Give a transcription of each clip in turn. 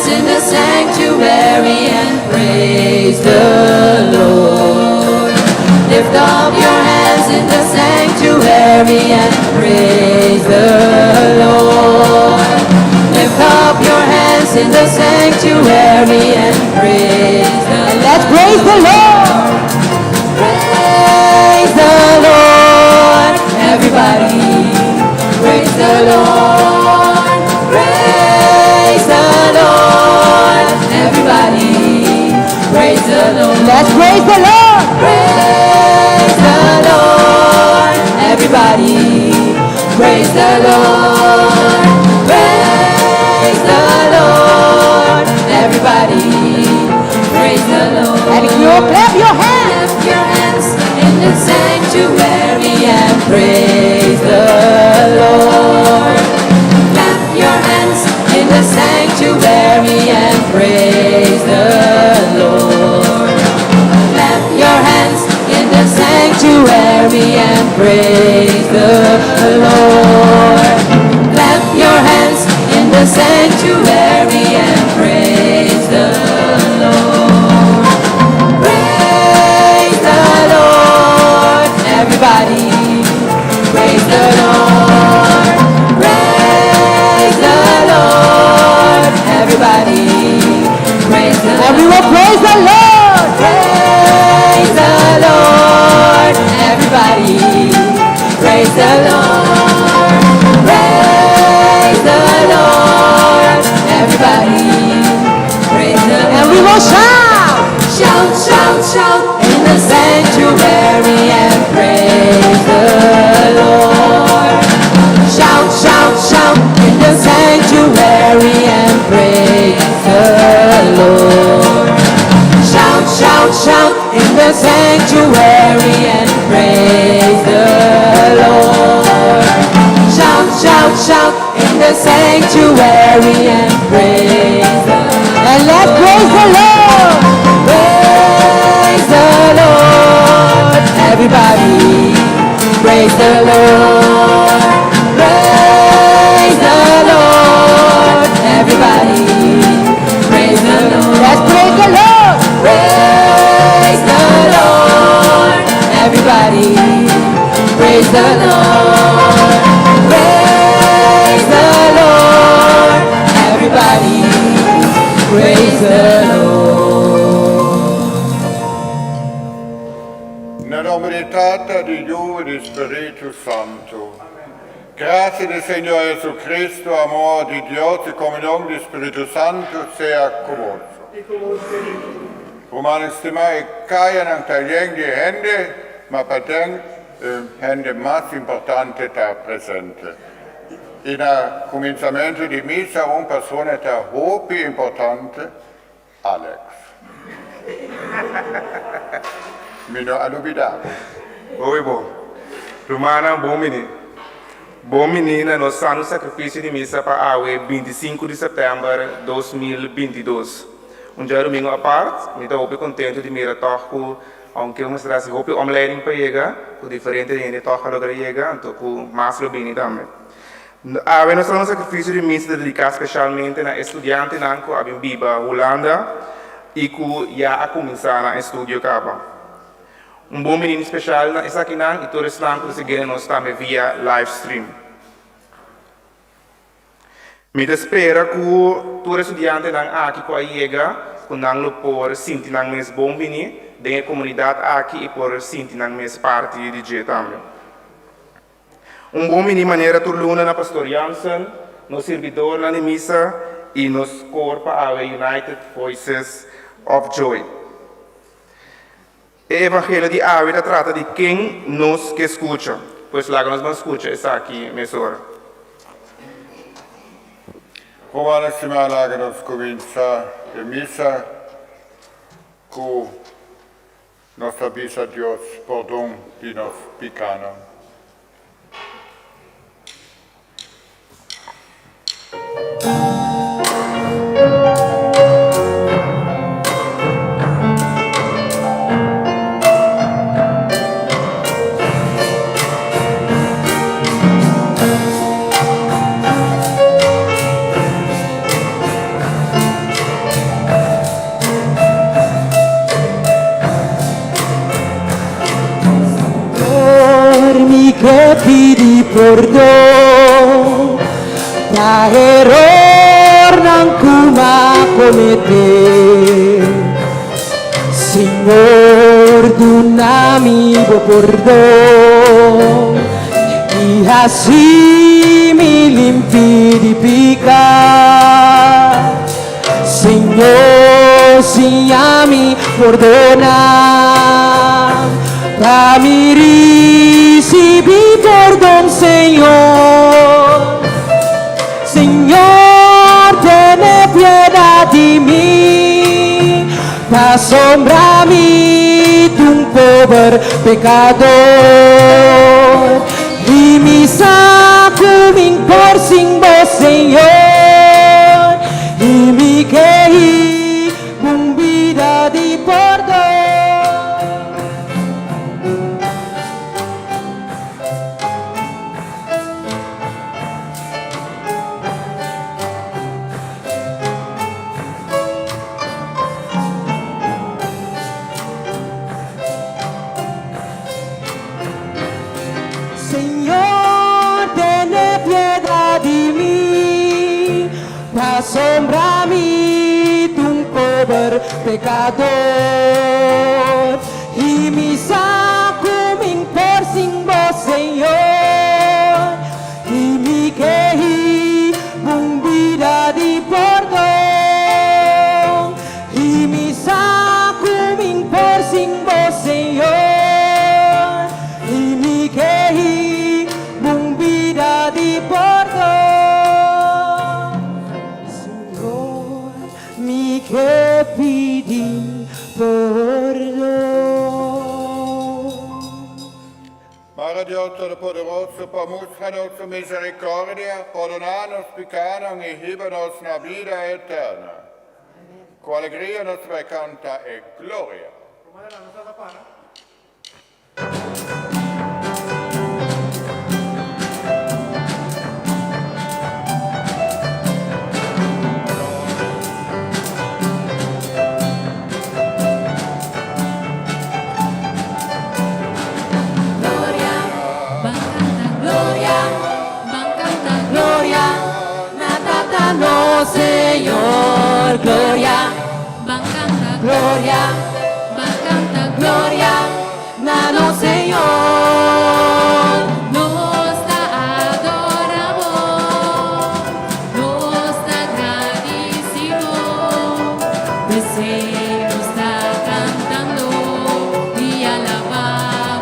in the sanctuary and praise the Lord. Lift up your hands in the sanctuary and praise the Lord. Lift up your hands in the sanctuary and praise the And let's praise the Lord. Praise the Lord, everybody. Praise the Lord. Praise the Lord, everybody. Praise the Lord. Let's praise the Lord. Praise the Lord, everybody. Praise the Lord. Praise the Lord, everybody. Praise the Lord. And if you clap your hands. Clap your hands in the sanctuary and praise the Lord. Clap your hands in the sanctuary and praise the Lord. Clap your hands in the sanctuary and praise the Lord. Clap your hands in the sanctuary and praise the Lord. Praise the Lord, everybody. Praise the Lord. Praise the Lord, everybody. Praise the And we will praise the Lord. Praise the Lord, everybody. Praise the Lord. Praise the Lord, everybody. Praise the And we will shout. Shout, shout, shout in the sanctuary and praise the Lord. Shout, shout, shout in the sanctuary and praise the Lord. Shout, shout, shout in the sanctuary and praise the Lord. Shout, shout, shout in the sanctuary and praise the And let's praise the Lord. Praise the Lord, everybody. Praise the Lord. Praise the Lord, everybody. Praise the Lord. Let's praise the Lord. Praise the Lord, everybody. Praise the Lord. Praise the Lord, everybody. Praise the Lord. Nel nome di Tata, di Dio e di Spirito Santo. Gracia di Señor Jesu Cristo, amor di Dios e comunión di Spirito Santo sea con vos. Rumannan stimá, e kayanan ta yen di hende, ma paden hende mas importante ta presente. I na kuminsamentu di misa un persona ta hopi importante, Alex. Mi no a lubidá bo. Hopi bon. Rumannan, bon bini. Bon bini na nos Santo Sakrifisio di Misa pa awe 25 di sèptèmber 2022. Un djadumingu apart, mi ta hopi kontentu di mira tòg ku ounke un mester hasi hopi omleiding pa yega, ku diferente hende tòg a logra yega, anto ku mas lo bini tambe. Awe nos Santo Sakrifisio di Misa ta dediká speshalmente na e studiantenan ku a bin biba Hulanda i ku ya a kuminsá nan estudio kaba. Un bon biní speshal na esakinan i tur esnan ku ta siguiendo nos tambe via livestream. Mi ta spera ku tur e studiantenan aki ku a yega ku nan lo por sinti nan mes bon biní den e komunidat aki i por sinti nan mes parti di dje tambe. Un bon bini manera tur luna na Pastor Jansen, nos sirbidornan di misa i nos kor pa awe United Voices of Joy. E evangelio di awe ta trata di ken nos ke skucha. Pues laga nos ban skucha esaki mesora. Rumannan stimá, laga nos kuminsá e misa ku nos ta bisa Dios pordon di nos pikánan. pordon pa erornan ku m'a kometé. Señor, duna mi bo pordon i hasi mi limpi di piká. Señor, siña mi pordoná, pa mi risibí pordon, Señor. Señor, tene piedad di mi, pasobra mi t'un pober pekador, i mi sa ku mi'n por sin bo, Señor, i mi ke hiba un bida di pordon. Señor, tene piedad di mi, pasobra mi t'un pober pecador, i mi sa cu mi'n por sin bo, Señor, i mi ke hiba un bida di pordon, i mi sa cu mi'n por sin bo, Señor, i mi ke hiba un bida di pordon. Señor, mi ke pidi pordon. Mara Dios Todopoderoso por mustra nos su misericordia, pordoná nos pikánan i hiba nos na bida eterno. Ku alegria nos bai kanta e Gloria. Gloria, ban canta gloria, ban canta gloria, na Tata nos Señor. Gloria, ban canta gloria, ban canta gloria, na nos Señor. Nos ta adora Bo, nos ta gradici Bo, p'esey nos ta cantando y alaba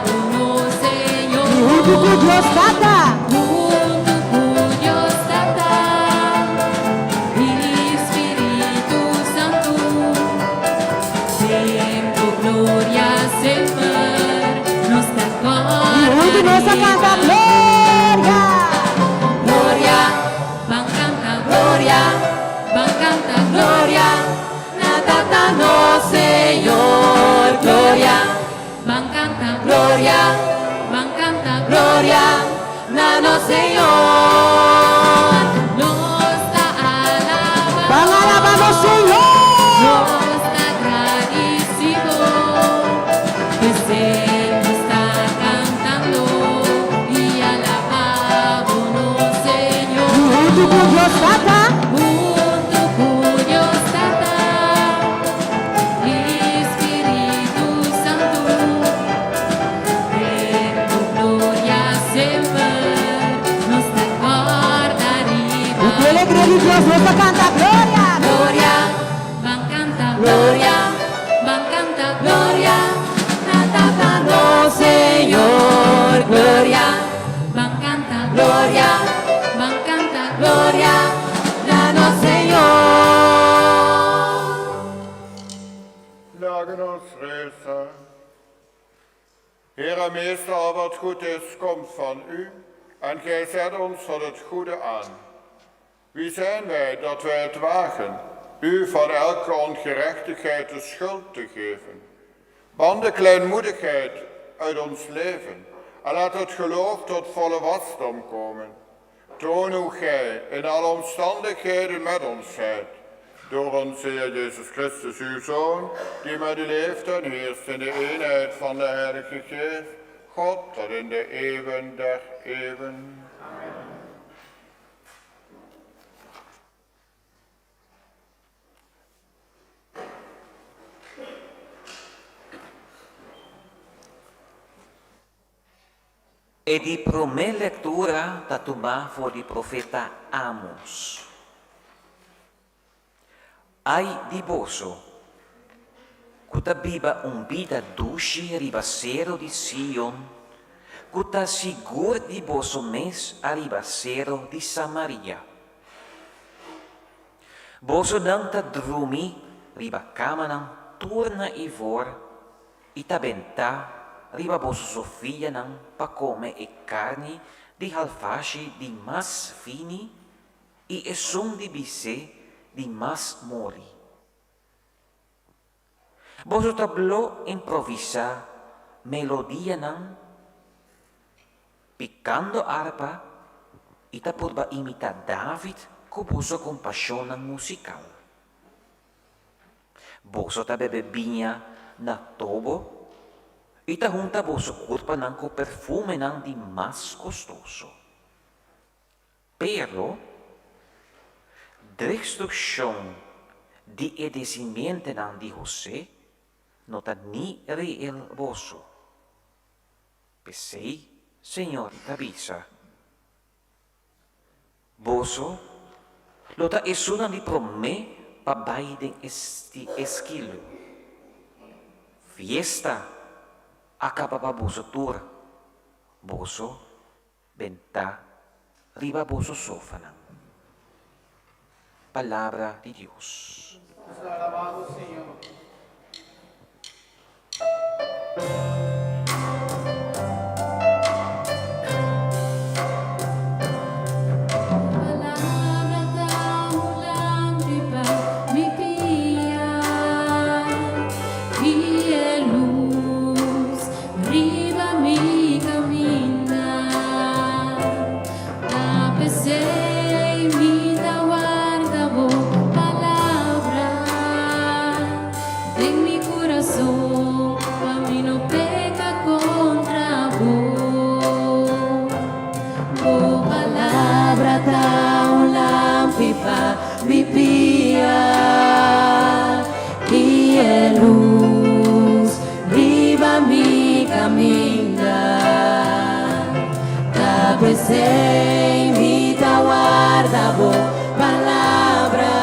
Bo nos Señor. Y hunto cu Dios Tata. Hunto cu Dios Tata y Spirito Santo, den bo gloria semper nos ta Y hunto nos ta canta gloria. Gloria, ban canta gloria, ban canta gloria, na Tata nos Señor. Gloria, ban canta gloria, ban canta gloria, na nos Señor. Nos ta alaba. Ban alaba nos Señor. Nos ta gradici Bo, p'esey nos ta cantando y alaba Bo nos Señor. Y hunto cu Dios Tata. Hunto cu Dios Tata y Spirito Santo, den bo gloria semper nos ta corda Y riba. cu alegria di Dios nos ta canta gloria. Gloria, ban canta gloria, ban canta gloria, na Tata nos Señor. Gloria, ban canta gloria, ban canta gloria, na nos Señor. Laga nos resa. Heer en Meester, al wat goed is, komt van u, en gij zet ons tot het goede aan. Wie zijn wij dat wij het wagen, u van elke ongerechtigheid de schuld te geven? Ban de kleinmoedigheid uit ons leven en laat het geloof tot volle wasdom komen. Toon hoe gij in alle omstandigheden met ons zijt. Door onze Heer Jezus Christus, uw Zoon, die met u leeft en heerst in de eenheid van de Heilige Geest, God tot in de eeuwen der eeuwen. E di promé lektura ta tumá for di profeta Amos. Ai di boso, ku ta biba un bida dushi riba seru di Sion, ku ta sigur di boso mes ariba seru di Samaria! Bosonan ta drumi riba kamanan tur na ivor i ta bentá riba boso sofianan pa kome e karni di halfashi di mas fini i esun di bisé di mas moli. Boso ta blo improvisá melodianan pikando arpa i ta purba imitá David ku boso kompashonnan musikal. Boso ta bebe biña na tobo i ta hunta boso kurpanan ku perfumenan di mas kostoso. Pero, destrukshon di e desimientenan di Hosé no ta ni reel boso. P'esei Señor ta bisa, Boso lo ta esunnan di promé pa bai den eskilo. Fiesta a kaba pa boso tur, boso Bentá riba boso sofanan. Palabra di Dios. Nos ta alabá bo, Señor. Palabra ta un lampi pa mi pia i e lus Riba mi caminda, ta p'esey mi ta warda bo palabra den mi curason pa mi no peca contra bo. Bo palabra ta un lampi pa mi pia i e lus Riba mi kaminda ta p'esei mi ta warda bo palabra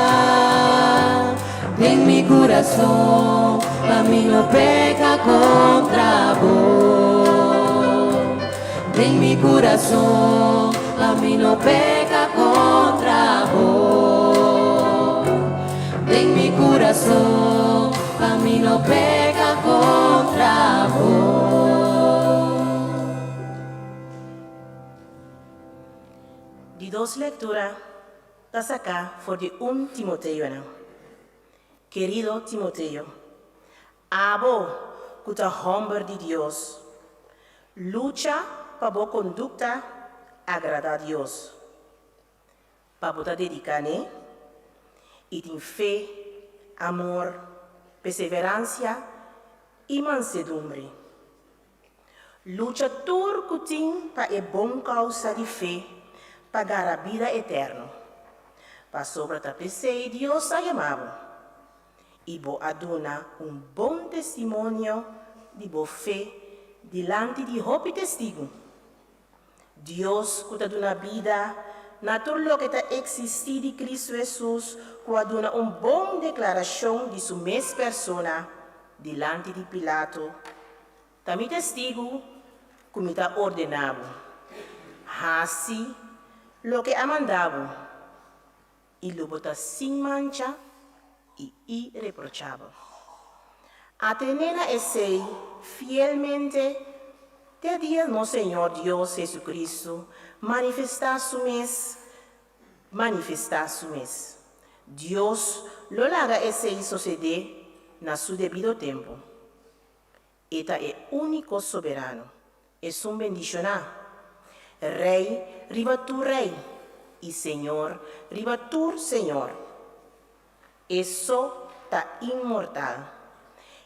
den mi kurason pa mi no peka kontra bo. Den mi kurason pa mi no peka kontra bo. Den mi kurason pa mi no peka kontra bo. Di dos lektura ta saká for di un Timoteonan. Kerido Timoteo, Abo ku ta hòmber di Dios, lucha pa bo kondukta agradá Dios, pa bo ta dediká n'e i tin fe, amor, perseveransia i mansedumbre. Lucha tur ku tin pa e bon kousa di fe pa gara bida eterno, pasobra ta p'esei Dios a yama bo. I bo a duna un bon testimonio di bo fe dilanti di hopi testigu. Dios ku ta duna bida na tur loke ta eksistí di Kristu Hesus ku a duna un bon deklarashon di su mes persona dilanti di Pilato, ta mi testigu ku mi ta ordená bo, hasi loke a manda bo. I lo bo ta sin mancha i ireprochabel. Atené na esei fielmente te dia nos Señor Dios Jesucristo manifestá su mes manifestá su mes. Dios lo laga esei socedé na su debido tempu. E ta e úniko Soberano, Esun bendishoná, Rei riba tur rei i Señor riba tur señor. E so ta inmortal.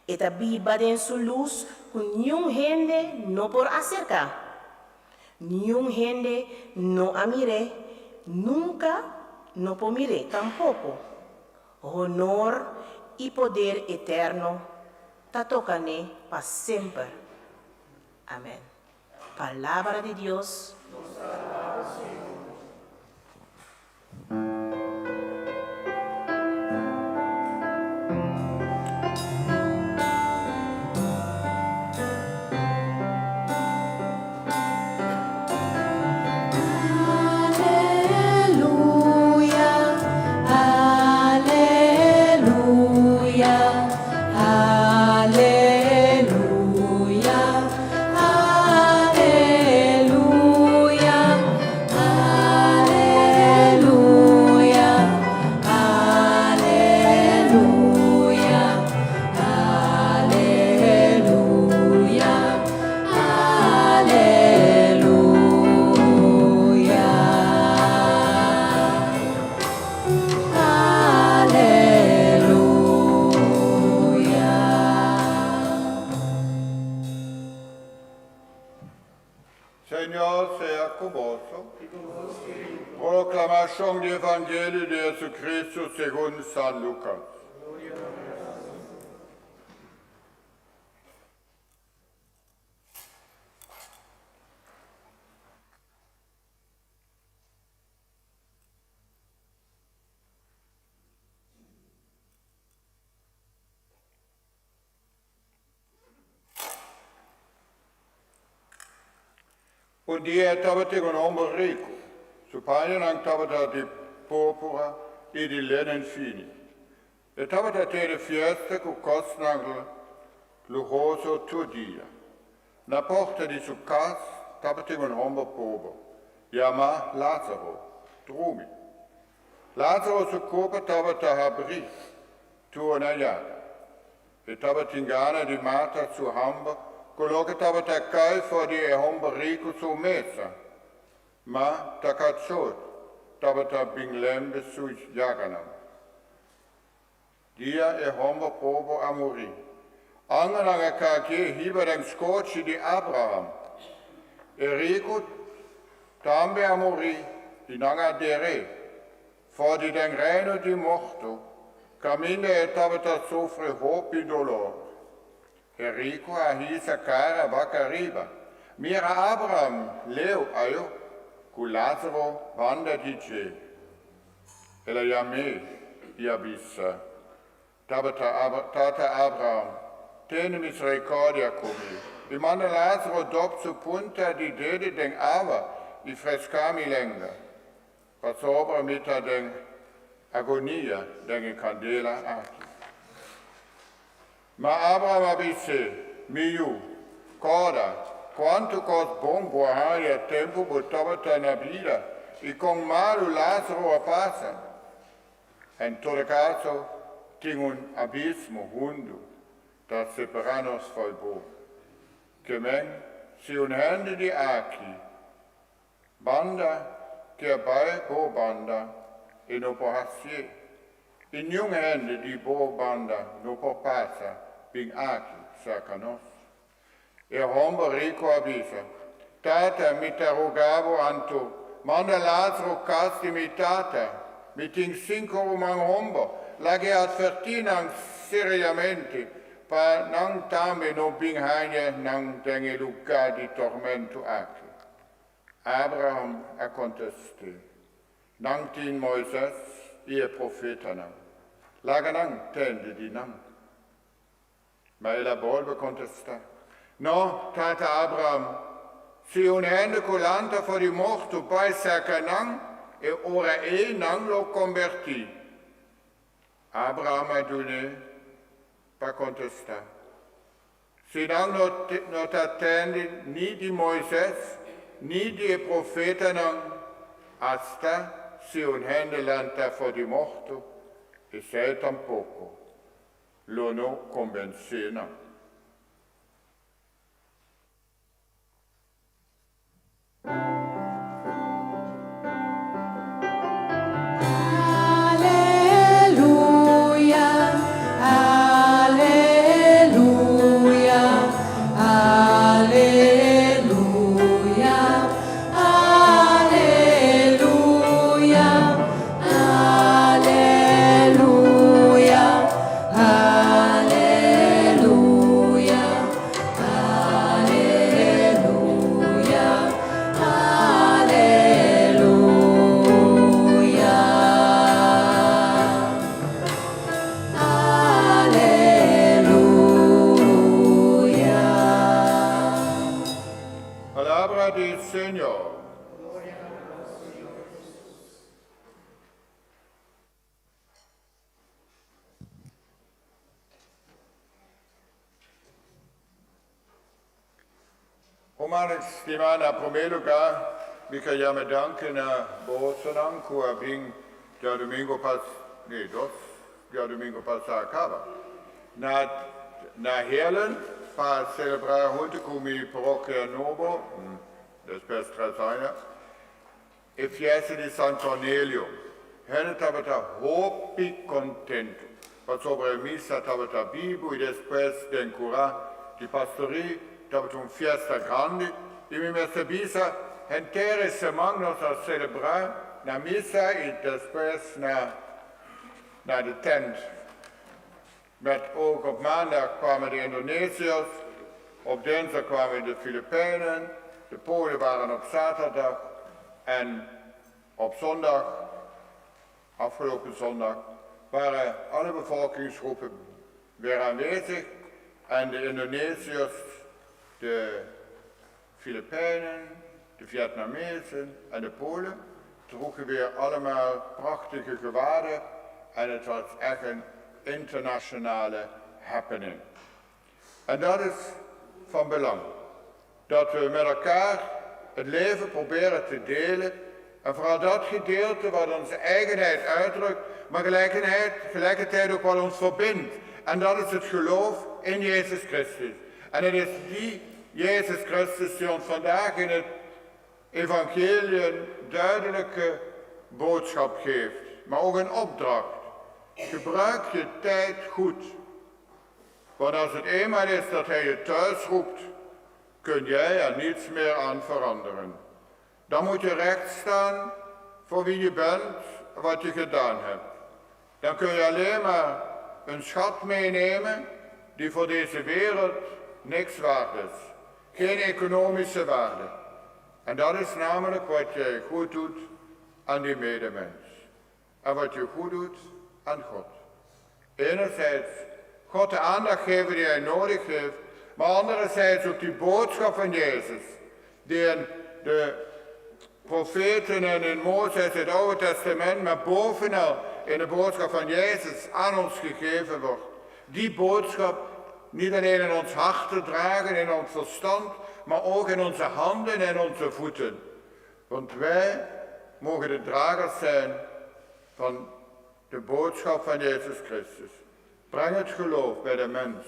E ta biba den su lus ku niun hende no por aserká. Niun hende no a mir'é, nunka no por mir'é tampoko. Honor i poder eterno ta toka n'e pa semper. Amen. Palabra di Dios. Aleluya, aleluya, aleluya, aleluya, aleluya, aleluya, aleluya, aleluya. Aleluya. Señor sea ku boso. Proklamashon di Evangelio di Jesucristo segun San Lucas. Un dia tabatin un hòmber riku. Su pañanan tabata di púrpura i di lenen fini. E tabata tene fiesta ku kosnan luhoso tur dia. Na porta di su kas tabatin un hòmber pober, yamá Lázaro, drumi. Lázaro su kurpa tabata habrí tur na yaga. E tabatin gana di mata su hamber ku loke tabata kai for di e hòmber riku su mesa. Ma ta kachó tabata bin lembe su yaganan. Dia e hòmber pober a muri, angelnan a karg'é hiba den skochi di Abraham. E riku tambe a muri i nan a der'é for di den reino di morto, kaminda e tabata sufri hopi dolor. E riku a hisa kara wak ariba, mira Abraham leu ayo ku Lázaro banda di dje. El a yam'é i a bisa, Tabata, Tata Abraham, tene misericordia ku mi, i manda Lázaro dòp su punta di dede den awa i freská mi lenga, pasobra mi ta den agonia den e kandela aki. Ma Abraham a bis'é, Mi yu, kòrda kuantu kos bon bo a haña tempu bo tabata na bida i kon malu Lázaro a pasa. En todo kaso, tin un abismo hundu ta separá nos fo'i bo. Ke men, si un hende di aki Banda kier bai bo banda e no por hacié, i niun hende di bo banda no por pasa bin aki cerca nos. E homber rico a bisa, Tata, mi ta roga bo anto, manda Lázaro cas di mi tata, mi tin cinco ruman homber, lag'e advertí nan seriamente pa nan tambe no bin haña nan den e lugá di tormento aki. Abraham a kontest'é, Nan tin Moises i e profetanan. Laga nan tende di nan. Ma el a bolbe kontestá, No, tata Abraham, si un hende ku lanta for di morto bai serka nan, e ora ei nan lo kombertí. Abraham a dun'é pa kontestá, Si nan no ta tende ni di Moises ni di e profetanan, asta si un hende lanta for di morto, esei tampoko lo no kombensé nan. Aleluya, aleluya, aleluya, aleluya, aleluya, aleluya. Rumannan stimá, na promé lugá mi ke yama danki na bosonan ku a bin djadumingu pas, nee, dos djadumingu pasá kaba, na na Heerlen pa selebrá huntu ku mi parokia nobo, despues tres aña, e fiesta di San Cornelio. Hende tabata hopi kontentu pasobra e misa tabata bibu i despues den kurá di pastorí tabata un fiesta grandi i mi mester bisa henter e seman nos a selebrá na misa i despues na na de tent. Met ook op maandag kwamen de Indonesiërs, op dinsdag kwamen de Filipijnen, de Polen waren op zaterdag en op zondag, afgelopen zondag, waren alle bevolkingsgroepen weer aanwezig en de Indonesiërs, de Filipijnen, de Vietnamezen en de Polen droegen weer allemaal prachtige gewaden en het was echt een internationale happening. En dat is van belang. Dat we met elkaar het leven proberen te delen. En vooral dat gedeelte wat onze eigenheid uitdrukt, maar gelijkertijd, gelijkertijd ook wat ons verbindt. En dat is het geloof in Jezus Christus. En het is die Jezus Christus die ons vandaag in het evangelie een duidelijke boodschap geeft, maar ook een opdracht. Gebruik je tijd goed. Want als het eenmaal is dat hij je thuis roept, kun jij er niets meer aan veranderen. Dan moet je recht staan voor wie je bent, wat je gedaan hebt. Dan kun je alleen maar een schat meenemen die voor deze wereld niks waard is. Geen economische waarde. En dat is namelijk wat je goed doet aan die medemens. En wat je goed doet aan God. Enerzijds God de aandacht geven die hij nodig heeft, maar anderzijds ook die boodschap van Jezus, die in de profeten en in Mozes het Oude Testament, maar bovenal in de boodschap van Jezus aan ons gegeven wordt. Die boodschap niet alleen in ons hart te dragen, in ons verstand, maar ook in onze handen en onze voeten. Want wij mogen de dragers zijn van de boodschap van Jezus Christus. Breng het geloof bij de mens.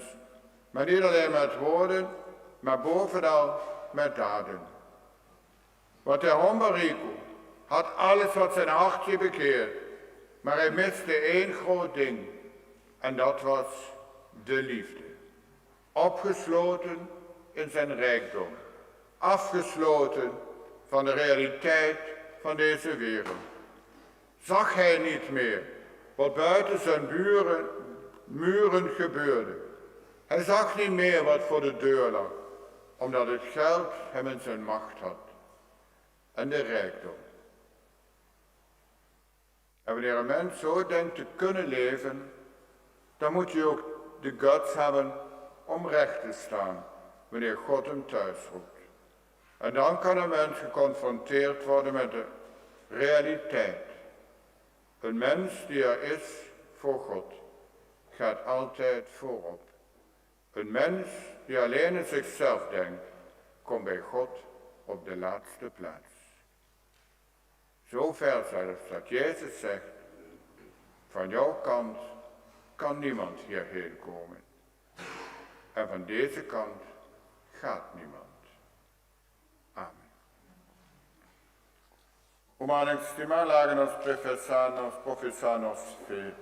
Maar niet alleen met woorden, maar bovenal met daden. Want de Homberico had alles wat zijn hartje bekeerd. Maar hij miste één groot ding. En dat was de liefde. Opgesloten in zijn rijkdom. Afgesloten van de realiteit van deze wereld. Zag hij niet meer wat buiten zijn buren, muren gebeurde. Hij zag niet meer wat voor de deur lag, omdat het geld hem in zijn macht had en de rijkdom. En wanneer een mens zo denkt te kunnen leven, dan moet je ook de guts hebben om recht te staan wanneer God hem thuis roept. En dan kan een mens geconfronteerd worden met de realiteit. Een mens die er is voor God, gaat altijd voorop. Een mens die alleen in zichzelf denkt, komt bij God op de laatste plaats. Zo ver zelfs dat Jezus zegt, van jouw kant kan niemand hierheen komen. En van deze kant gaat niemand. Amen. Rumannan stimá, laga nos profesá nos profesá nos fe.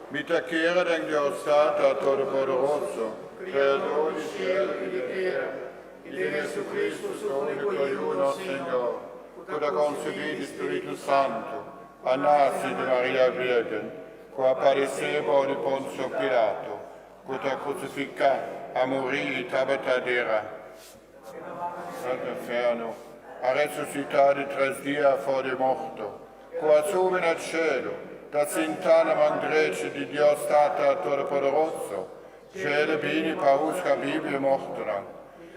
Mi ta kere den Dios Tata Todopoderoso, Kreador di shelu i di tera, i den Jesucristo, su úniko Yu, nos Señor, ku ta konsebí di Spiritu Santu, a nase di Maria Virgen, ku a padesé bou di Ponsio Pilato, ku ta krusifiká, a muri i tabata derá den infierno, a resusitá di tres dia for di morto, ku a subi na shelu, ta sintá na man drechi di Dios Tata Todopoderoso, dje bini pa husga bibu i mortonan.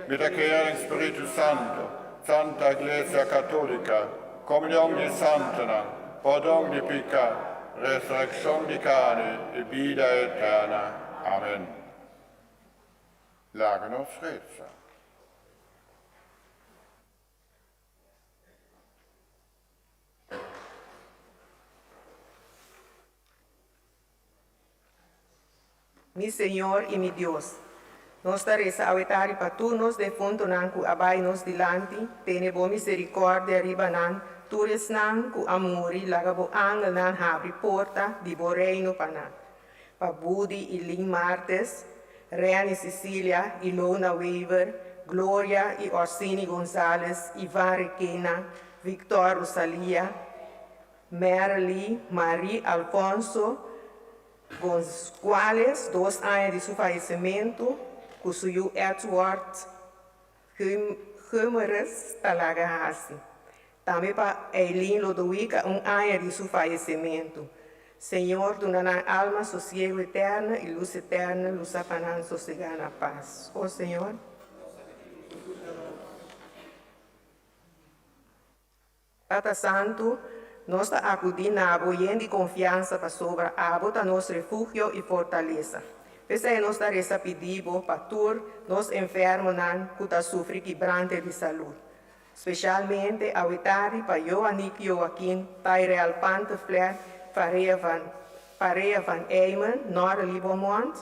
Mi ta kere den Spiritu Santu, Santa Iglesia Katólika, komunion di santunan, pordon di piká, resurekshon di karni i bida eterna. Amen. Laga nos resa. Mi Señor i mi Dios, nos ta resa awe tardi pa tur nos defuntonan ku a bai nos dilanti, tene bo miserikòrdia riba nan, tur esnan ku a muri, laga bo angelnan habri porta di bo reino pa nan. Pa Budi i Lin Martes, Reni Cecilia i Lona Wever, Gloria i Orsini Gonzales, Ivan Requena, Victor Rosalia, Merly Marie Alfonso, Gonzales, dos aña di su fayesimentu, ku su yu Edward Guimarães ta laga hasi. Tambe pa Eileen Lodowica, un aña di su fayesimentu. Señor duna nan alma sosiego eterno i lus eterno lusa pa nan sosegá na pas. O Señor. Tata Santu, nos ta akudí na bo yen di konfiansa pasobra abo ta nos refugio i fortalesa. P'esei nos ta resa pidí bo pa tur nos enfermonan ku ta sufri kibrante di salud, spesialmente awe tardi pa Joanique Joaquin, Tyrell Pantefler, Farea van Farea van Eymen, Norely Beaumont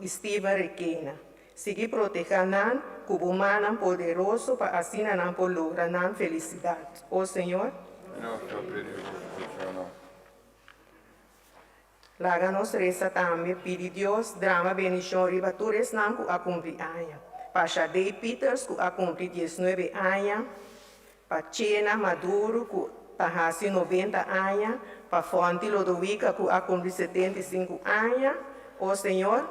i Steven Requena. Sigui protehá nan ku bo mannan poderoso pa asina nan por logra nan felisidat. O Señor. Nos ta pidi bo skucha nos. Laga nos resa tambe pidi Dios drama bendishon riba tur esnan ku a kumpli aña. Pa Shadey Pieters ku a kumpli diesnuebe aña, pa Chena Maduro ku ta hasi noventa aña, pa Fonty Lodowica ku a kumpli 75 aña, O Señor.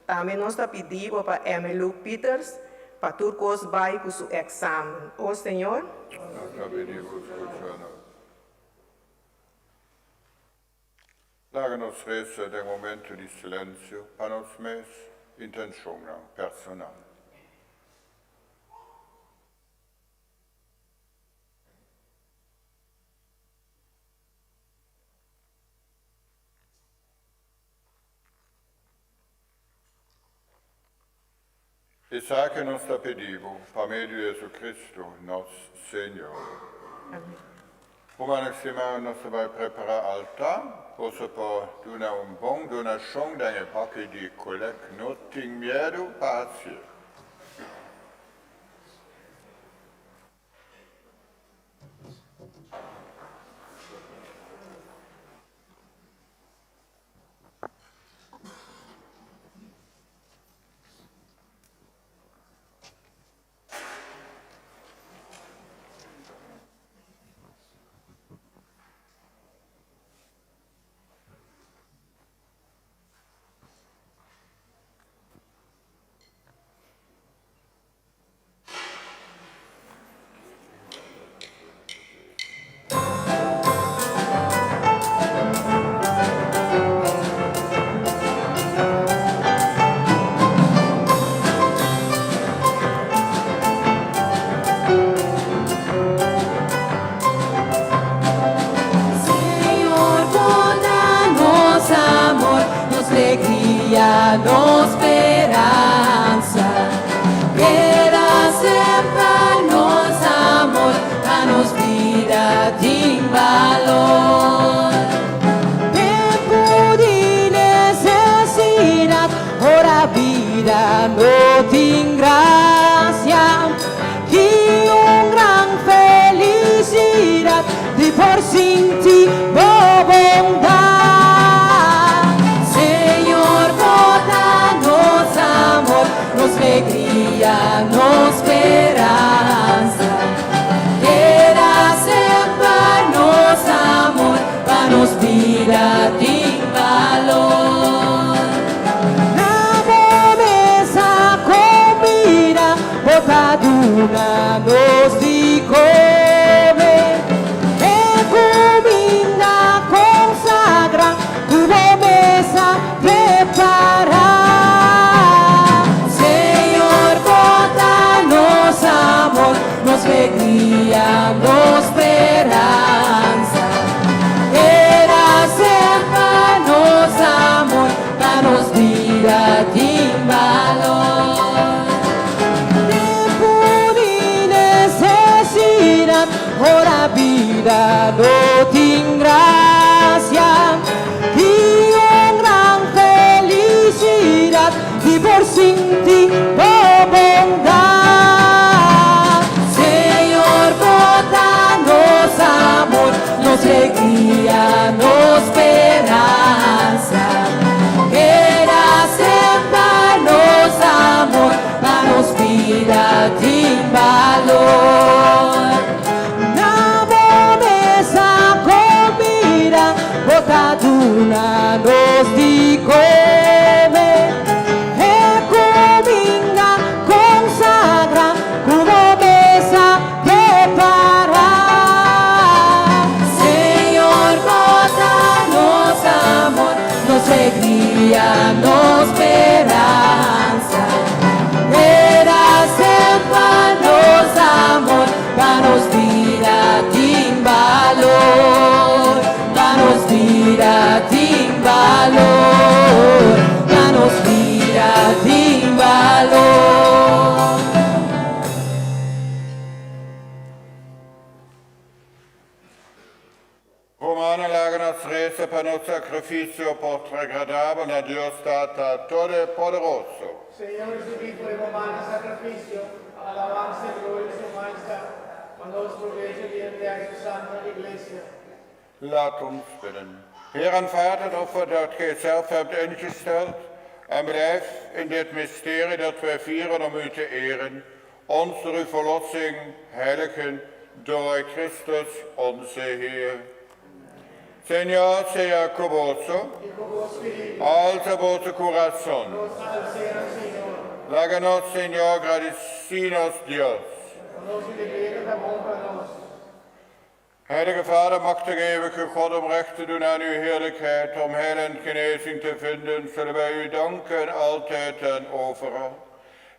Tambe nos ta pidi Bo pa Emmylou Pieters pa tur kos bai ku su eksamen, O Señor. Nos ta pidi Bo skucha nos. Laga nos resa den momento di silensio pa nos mes intenshonnan personal. Esaki nos ta pidi bo pa medio di Jesucristo nos Señor. Amen. Rumannan stimá, nos ta bai prepará altar. Boso por duna un bon donashon den e baki di kolèk. No tin miedu pa hasié. Señor, bo ta nos amor, nos legria, nos speransa. Keda semper nos amor, pa nos bida tin balor. Tempu di nesesidat, ora bida no tin grasia. Ki un gran felisidat di por sinti bo bondat. Señor, bo ta nos amor, nos legria, nos speransa. Keda semper nos amor pa. nos di kome e kuminda konsagrá ku bo mes a prepará. Señor, bo ta nos amor, nos legria, nos speransa. Keda semper nos amor, pa nos bida tin balor, pa nos bida tin balor, pa nos bida tin balor. Rumannan, laga nos resa pa nos sakrifisio por ta agradabel na Dios Tata Todopoderoso. Señor, risibí for di bo mannan sakrifisio pa alabansa i gloria di Su Majestad, pa nos probecho di henter Su Santa Iglesia. Laat ons bidden. Heer, aanvaard het offer dat Gij zelf hebt ingesteld en blijf in dit mysterie dat wij vieren om U te eren, ons door uw verlossing heiligen door Christus onze Heer. Señor sea ku boso. Alsa boso kurason. Laga nos Señor gradisí nos Dios. Heilige Vader, machtige eeuwige God, om recht te doen aan uw heerlijkheid, om heil en genezing te vinden, zullen wij u danken altijd en overal.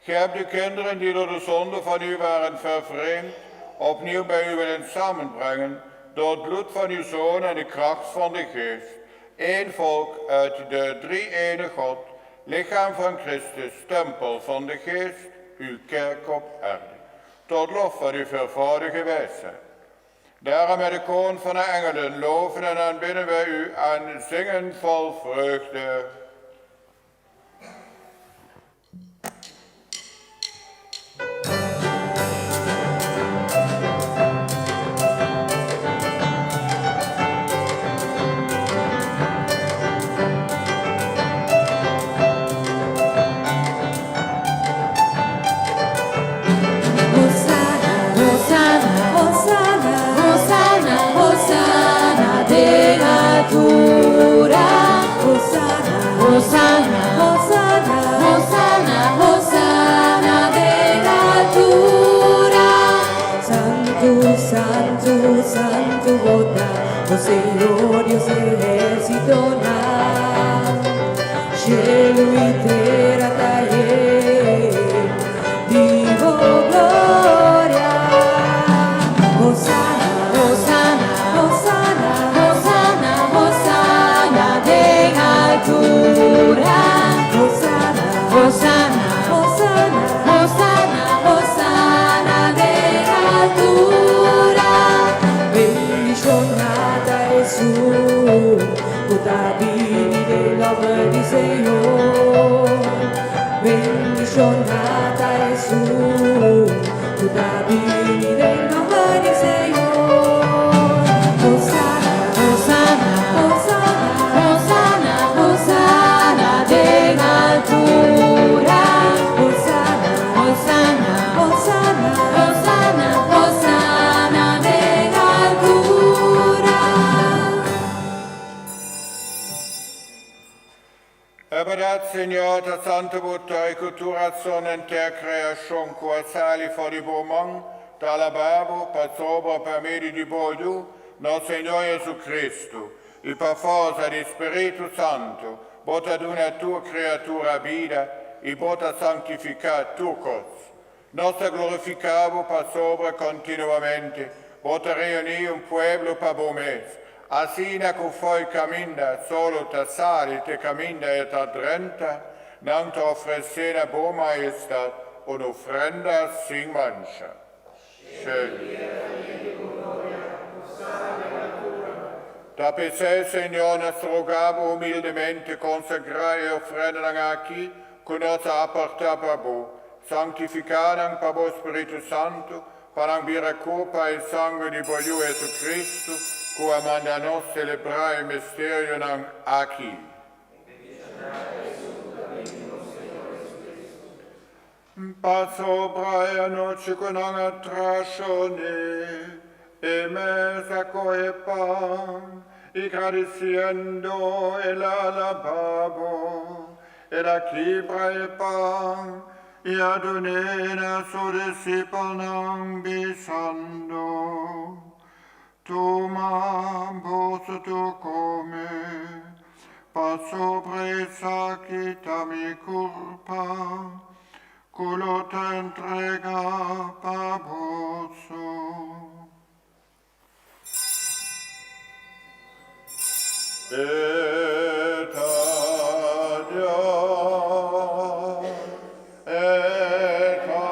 Gij hebt uw kinderen die door de zonde van u waren vervreemd, opnieuw bij u willen samenbrengen, door het bloed van uw Zoon en de kracht van de Geest. Eén volk uit de drie-ene God, lichaam van Christus, tempel van de Geest, uw kerk op aarde. Tot lof van uw veelvoudige wijsheid. Daarom met de koor van de engelen loven en aanbidden wij u en zingen vol vreugde. Hosana, Hosana, Hosana, Hosana, Hosana den altura. Hosana, Hosana, Hosana, Hosana, Hosana den altura. Santu, santu, santu bo ta, o Señor Dios di ehérsitonan. Shelu i tera ta yen di bo gloria. Hosana, Hosana, Hosana, Hosana, Hosana den altura. Hosana, Hosana, Hosana, Hosana, Hosana den altura. Bendishoná ta Esun, ku ta bini den nòmber di Señor. Bendishoná ta Esun, ku ta bini den nòmber di Señor. Hosana, Hosana, Hosana, Hosana, Hosana den altura. Hosana, Hosana, Hosana, Hosana, Hosana den altura. E bèrdat, Señor, ta santu bo ta i ku tur rason henter kreashon ku a sali for di bo man ta alabá bo, pasobra pa medio di bo Yu, nos Señor JesuCristo, i pa forsa di Spiritu Santu, bo ta duna tur kreatura bida i bo ta sanktifiká tur kos. Nos ta glorifiká bo pasobra kontinuamente bo ta reuní un pueblo pa bo mes, asina ku fo'i kaminda solo ta sali te kaminda e ta drenta, nan ta ofresé na bo Maestat un ofrenda sin mancha. Ta p'esei, Señor, nos ta roga bo humildemente, konsagrá e ofrendanan aki ku nos a apartá pa bo, Sanctifica nan pa bo Spiritu Santu, pa nan bira curpa i sangre di bo Yu Jesucristo, cu a manda nos celebra e misterionan aki. Pasobra e anochi cu nan a trashon'é, e mes a coge pan. Y gradiciendo el a alababo, el a kibra e pan, y a dun'é na su discipelnan, bisando, Tuma, boso tur come, pasobra esaki ta mi curpa, cu lo ta entrega pa boso. E ta Dios, e ta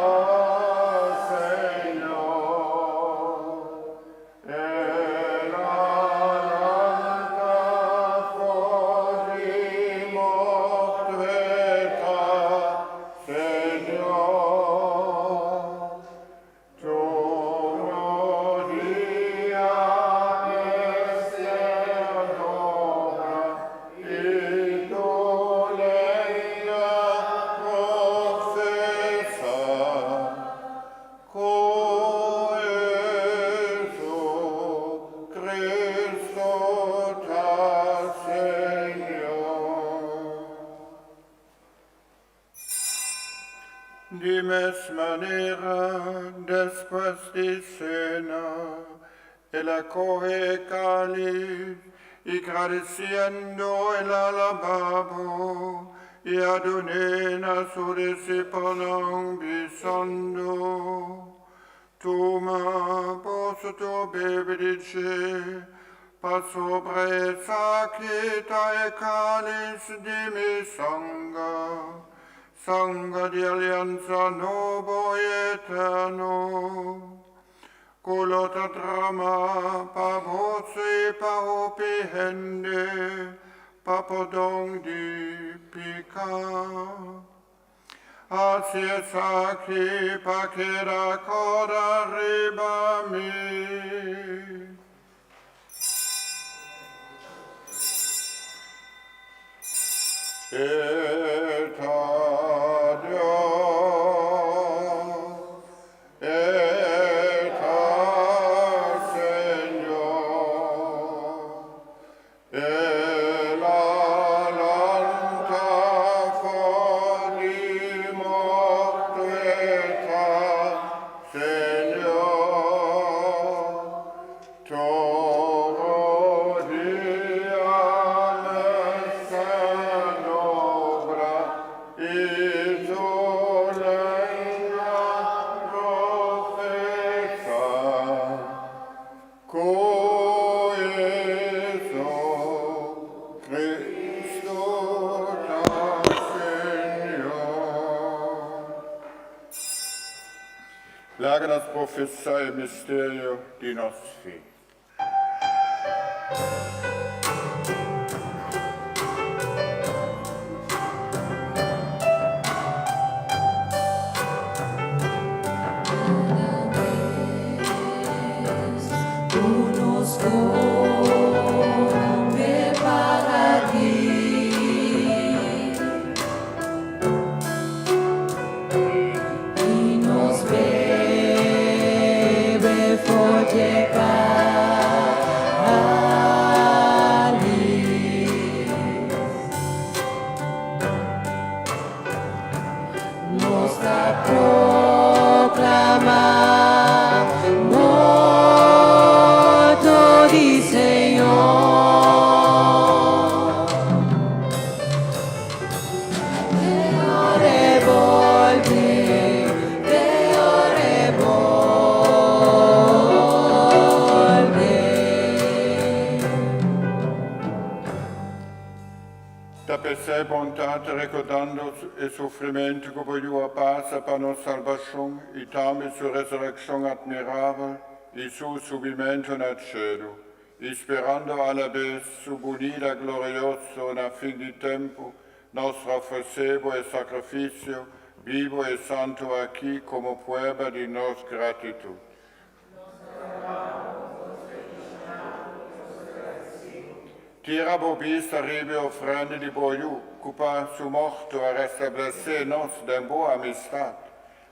Señor, El a lanta for di morto, e ta Señor. Tur dia mester adora i tur lenga profesa ku Jesucristo ta Señor. Di mes manera, despues di sena, el a kohe e kalis, i gradisiendo el a lababo i a dun'é na su disipelnan, bisando, Tuma, boso tur bebe di dje, pasobra esaki ta e kalis di mi sanger, sanger di aliansa nobo i eterno, ku lo ta dramá pa boso i pa hopi hende pa pordon di piká. Hasi esaki pa keda kòrda riba mi. E ta Dios, e ta Señor. El a lanta for di morto e ta Señor. Tur dia mester nombra i tur lenga profesa. Ku Jesucristo ta Señor. Laga nos profesá e misterio di nos fe. Nos ta proclama morto di Señor. Te ora e bolbe, te ora e bolbe. Ta p'esei bon Tata, rekordando e sufrimentu ku bo Yu a pasa pa nos salbashon i tambe su resurekshon atmirabel i su subimentu na tshelu, i sperando alabes su bunida glorioso na fin di tempu, nos ta ofresé bo e sakrifisio bibu i santu aki komo prueba di nos gratitut. Tira bo bista riba e ofrenda di bo Yu, ku pa su morto a restablesé nos den bo amistat.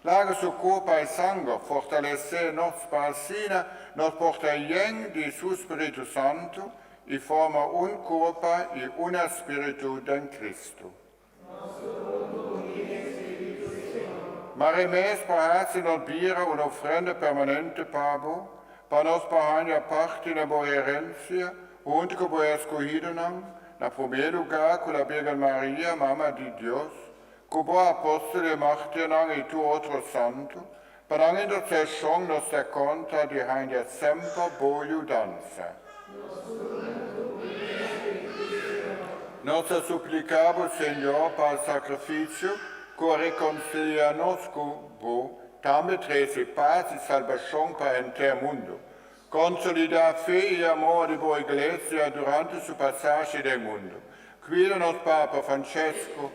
Laga su kurpa i sanger fortalesé nos pa asina nos por ta yen di su spiritu santu. i forma un kurpa i una spiritu den Cristo. Mare mes pa hasi nos bira un ofrenda permanente pa Bo, pa nos por haña parti na Bo herensia, huntu ku Bo eskohidonan, na promé lugá ku la Birgen Maria, Mama di Dios, ku Bo apòstel i mártirnan i tur otro santu, pa nan interseshon nos ta konta di haña semper Bo yudansa. Nos ta supliká Bo, Señor, pa e sakrifisio ku a rekonsiliá nos ku Bo, tambe trese pas i salbashon pa henter mundu. Konsolidá fe i amor di Bo Iglesia durante su pasashi den mundu. Kuida nos Papa Francesco,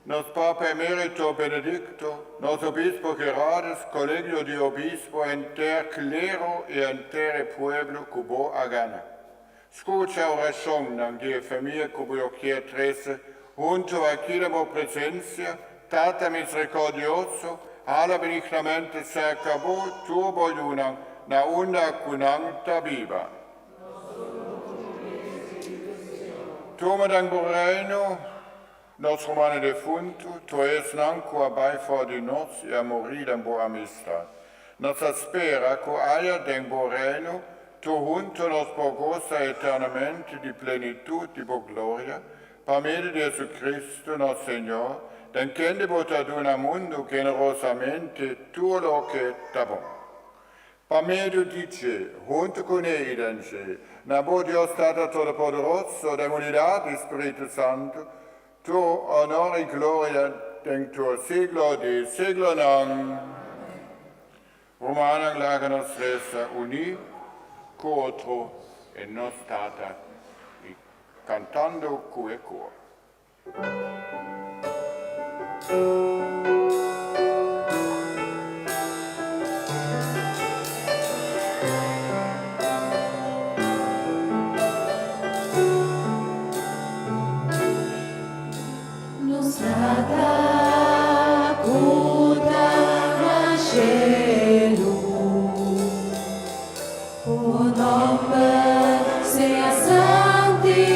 Nos Papa Emerito Benedicto, nos Obispo Gerardus, Colegio di Obispo, henter clero y henter e pueblo cu Bo a gana. Scucha oracionnan di e famia cu Bo kier trece hunto aki den Bo presencia, Tata misericordioso, hala benignamente cerca Bo tur Bo yunan na unda cu nan ta biba. Tuma den Bo Reino. Nos rumannan defuntu, tur esnan ku a bai for di nos i a muri den bo amistat. Nos ta spera ku aya den bo Reino tur huntu nos por gosa eternamente di plenitut di bo gloria, pa medio di Jesucristo nos Señor, den kende bo ta duna mundu generosamente tur loke ta bon. Pa medio di dje, huntu kuné i den dje, na bo Dios Tata Todopoderoso, den unidat di Spiritu Santu, tur onor i gloria den tur siglo di siglonan. Rumannan, laga nos resa uní ku otro e nos Tata i kantando ku e kor. Nos Tata ku ta na shelu, Bo nòmber sea santifiká,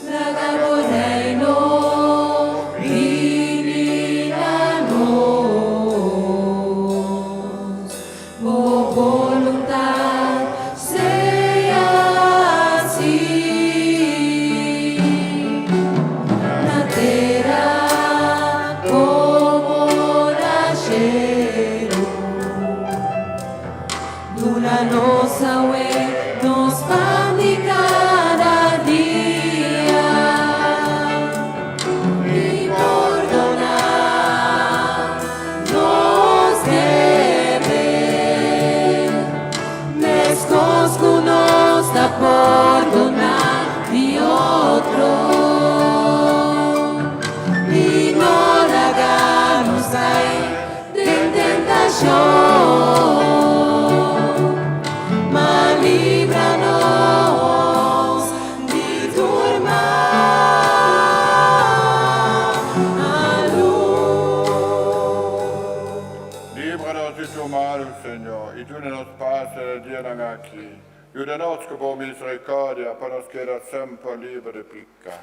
Laga bo reino bini na nos, Bo boluntat sea hasí na tera komo na shelu. Duna nos awe nos pan di kada dia, i pordoná nos debe, meskos ku nos ta pordoná di otro. I no laga nos kai den tentashon, ma libra nos di tur mal. Alu. Libra nos di tur malu, Señor, i duna nos pas den e dianan aki. Yuda nos ku bo misericordia pa nos keda semper liber di pica.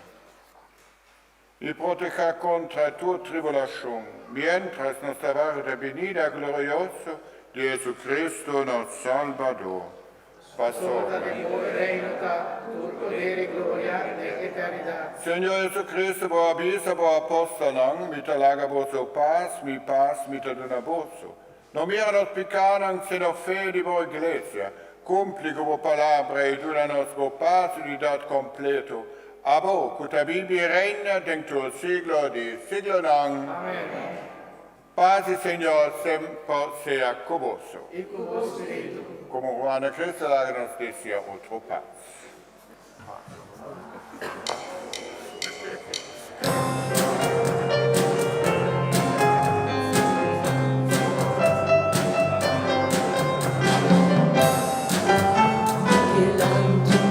I protehá kontra tur tribulashon, miéntras nos ta warda e binida glorioso di Jesucristo nos Salbador. Pasobra ta di bo e reino ta, tur poder i gloria den eternidat. Señor Jesucristo, bo a bisa bo apòstelnan, Mi ta laga boso pas, mi pas mi ta duna boso. No mira nos pikánan, sino fe di bo Iglesia. Kumpli ku bo palabra i duna nos bo pas i unidat kompleto, abo ku ta bibi i reina den tur siglo di siglonan. Amen. Pas di Señor semper sea ku boso. I ku bo spiritu. Komo Juan a Cristo laga nos desea otro pas.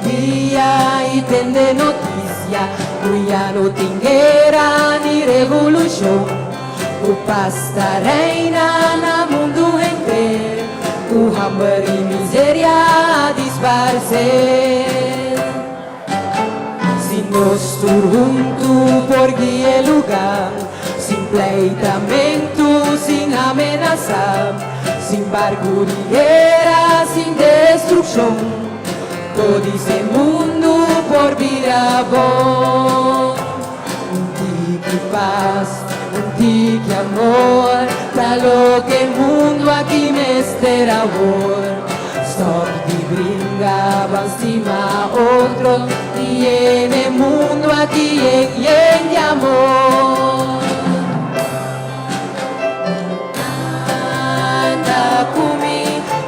Dia i tende notisia ku ya no tin guera ni revolushon, ku pas ta reina na mundu henter. ku hamber i miseria a disparsé. Si nos tur huntu por guia e lugá, sin pleitamentu, sin amenasá, sin barku di guera, sin destrukshon, todis e mundu por bira bon. Un tiki pas, un tiki amor, ta loke e mundu aki mester awor. Stop di bringa, ban stima otro i yena e mundu aki yen yen di amor. Canta cu mi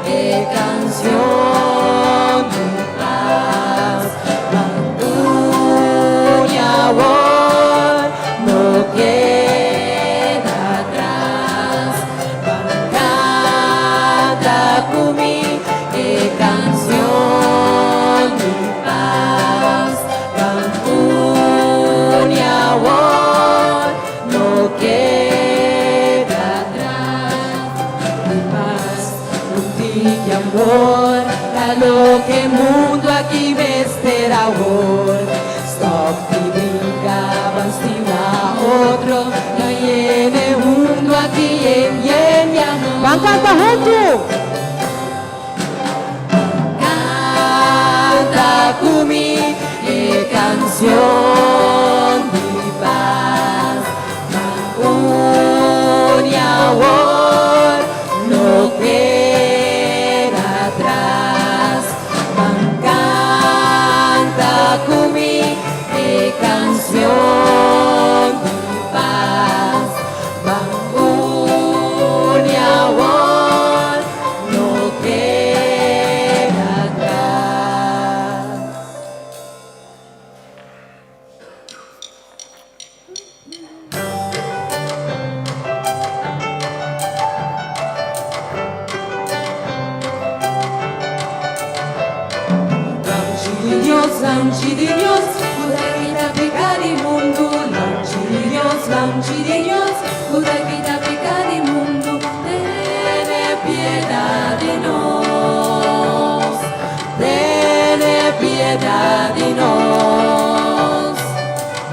e cancion di paz. Ban uni awor, no keda atras. Ban canta cu mi e cancion di paz. Ban uni awor. No keda atras di pas, un tiki amor ta loke mundu aki mester awor. Stop di bringa, ban stima otro, no yena e mundu aki yen yen di amor. Ban kanta huntu! Canta cu mi e cancion di paz. Ban uni awor, no keda atras. Ban canta cu mi e cancion di paz. Ban uni awor, no keda atras. Lamchi di Dios, Lamchi di Dios, ku ta kita piká di mundu. Lamchi di Dios, Lamchi di Dios, ku ta kita piká di mundu. Tene piedat di nos, tene piedat di nos.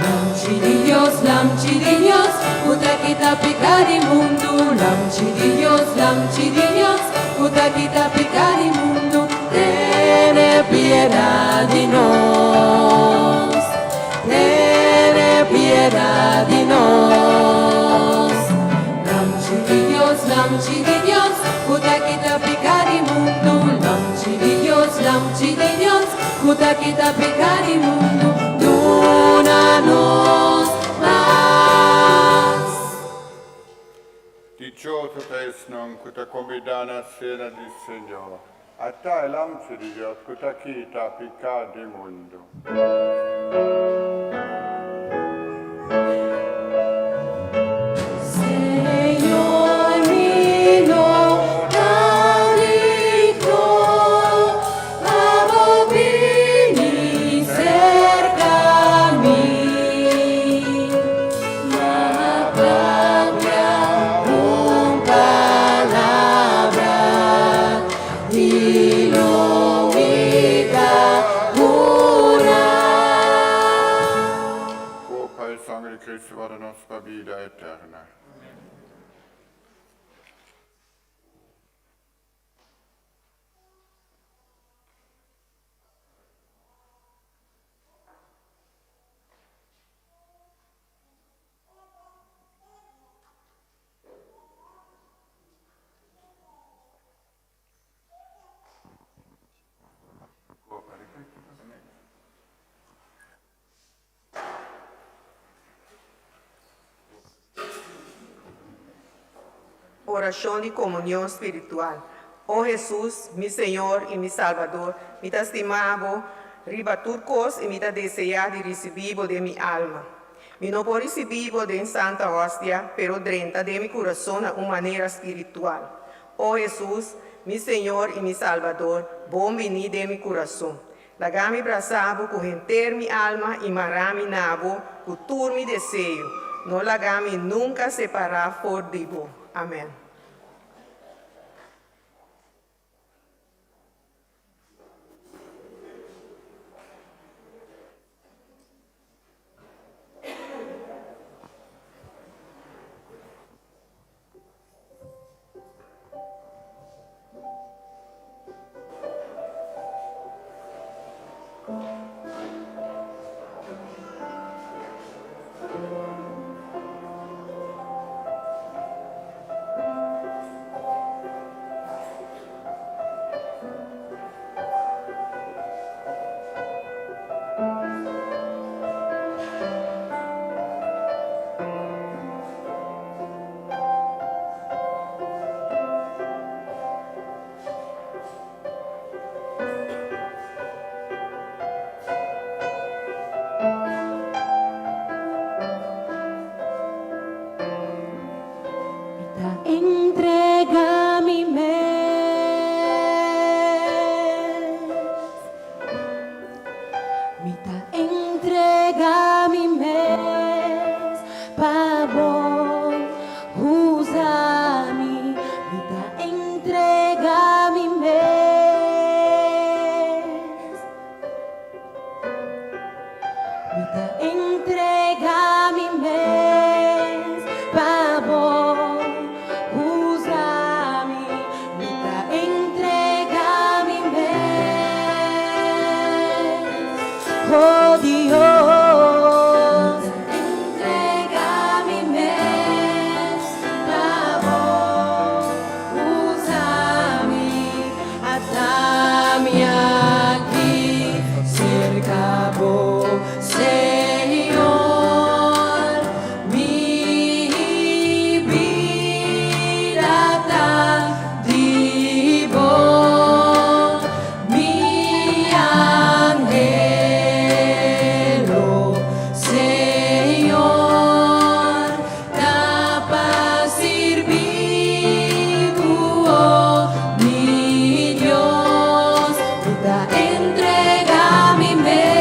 Lamchi di Dios, Lamchi di Dios, ku ta kita piká di mundu. Lamchi di Dios, Lamchi di Dios, ku ta kita piká di mundu. Tene piedat di nos, tene piedat di nos. Lamchi di Dios, Lamchi di Dios, ku ta kita piká di mundu. Lamchi di Dios, Lamchi di Dios, ku ta kita piká di mundu. Duna nos pas. Dichoso ta esnan ku ta kombidá na sena di Señor. Ata e Lamchi di Dios ku ta kita piká di mundu. Señor, mi no ta digno pa bo bini serka mi, ma papia un palabra i lo mi ta kurá. Kurpa i sanger di Kristu warda nos pa bida eterna. Orashon di komunion spiritual. O Hesus, mi Señor i mi Salbador, mi ta stima Bo riba tur kos i mi ta deseá di risibí Bo den mi alma. Mi no por risibí Bo den Santa Hostia, pero drenta den mi kurason na un manera spiritual. O Hesus, mi Señor i mi Salbador, bon biní den mi kurason. Laga mi brasa bo ku henter mi alma i mara mi na bo ku tur mi deseo. No laga mi nunka separá for di bo. Amèn. Mi ta entrega mi mes. Mi ta entrega mi mes pa bo usa mi. Mi ta entrega mi mes. Mi ta entrega mi mes pa bo usa mi. Mi ta entrega mi mes, oh Dios. Entrega mi mes pa bo usa mi. Ata mi aki serka bo, Señor. Mi bida ta di bo, mi anhelo, Señor, ta pa sirbi bo, oh mi Dios. Mi ta entrega mi mes.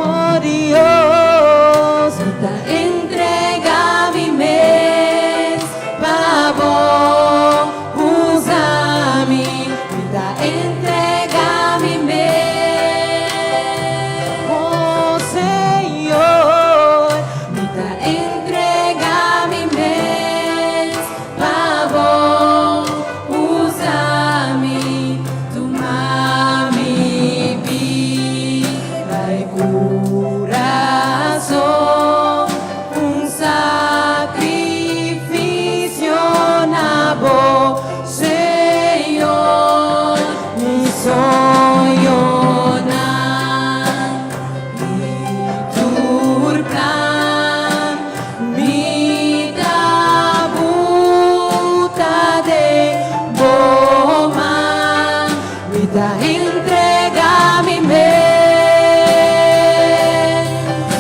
Oh Dios, mi ta entrega mi mes pa bo usa mi. Mi ta entrega mi mes. Oh Señor, mi ta entrega mi mes pa bo usa mi. Tuma mi bida i kurason, un sakrifisio na bo, Señor. Mi soñonan i tur plan, mi ta buta den bo man. Mi ta entrega mi mes.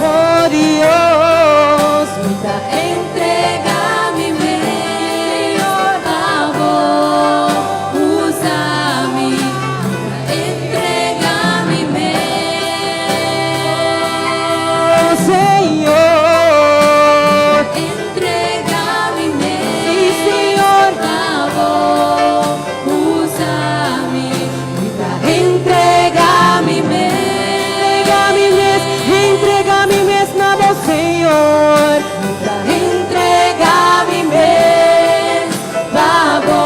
Oh Dios, mi ta entrega mi mes pa bo usa mi. Mi ta entrega mi mes. Señor, entrega mi mes. Sí, Señor, pa bo usa mi. Mi ta entrega mi mes. Entrega mi mes, entrega mi mes na bo, Señor. Mi ta entrega mi mes pa bo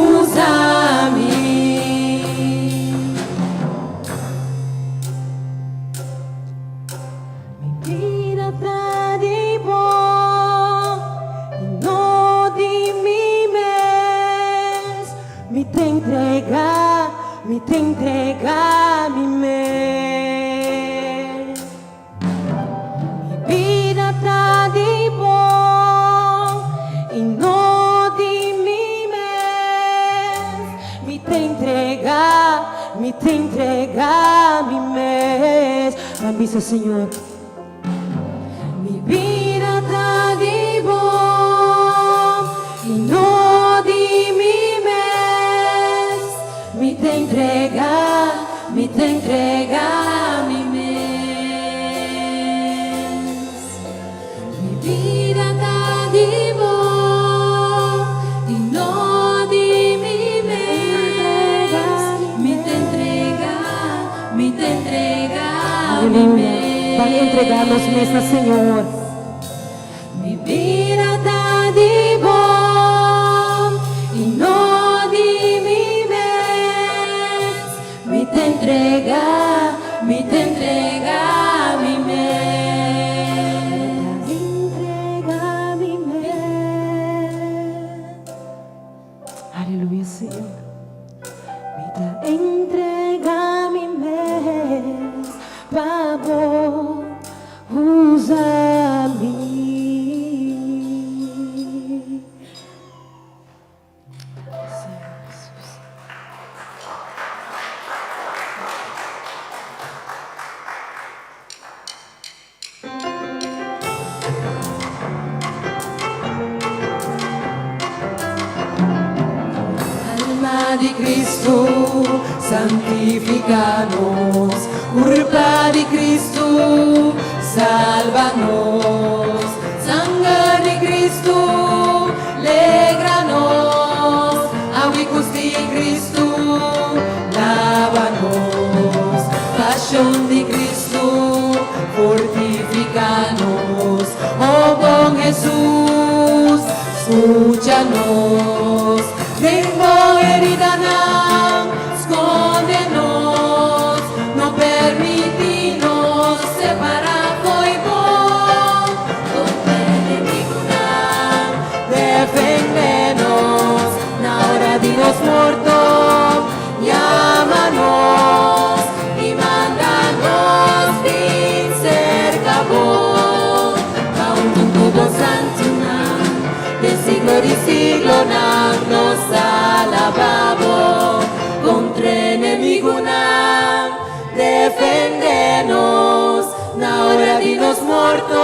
usa mi. Mi bida ta di bo i no di mi mes. Mi ta entrega, mi ta entrega mi mes. Mi bida ta di bo i no di mi mes. Mi ta entrega, mi ta entrega mi mes. Ban bisa Señor. Mi bida ta di bo i no di mi mes. Mi ta entrega, mi ta entrega mi mes. Mi bida ta di bo i no di mi mes. Mi ta entrega, mi ta entrega mi Aleluya. Ban entrega nos mes mes. na Señor. Mi bida ta di bo i no di mi mes. entrega, mi ta entrega mi mes. Mi ta entrega mi mes. Aleluya, Señor. Mi ta entrega mi mes pa bo usa mi. Alma di Cristo, santifica nos. Curpa di Cristo, salba nos. Sanger di Cristo, legra nos. Awi cus di Cristo, laba nos. Pasion di Cristo, fortifica nos. O bon Jesus, scucha nos. Den bo heridanan, sconde nos. No permiti nos separa fo'i bo. Contra enemigunan, defende nos. Na ora di nos morto, yama nos i manda nos bin serka bo. Pa huntu ku bo santunan, den siglo di siglonan nos alabá bo. Kontra enemigunan, defende nos. Na ora di nos morto,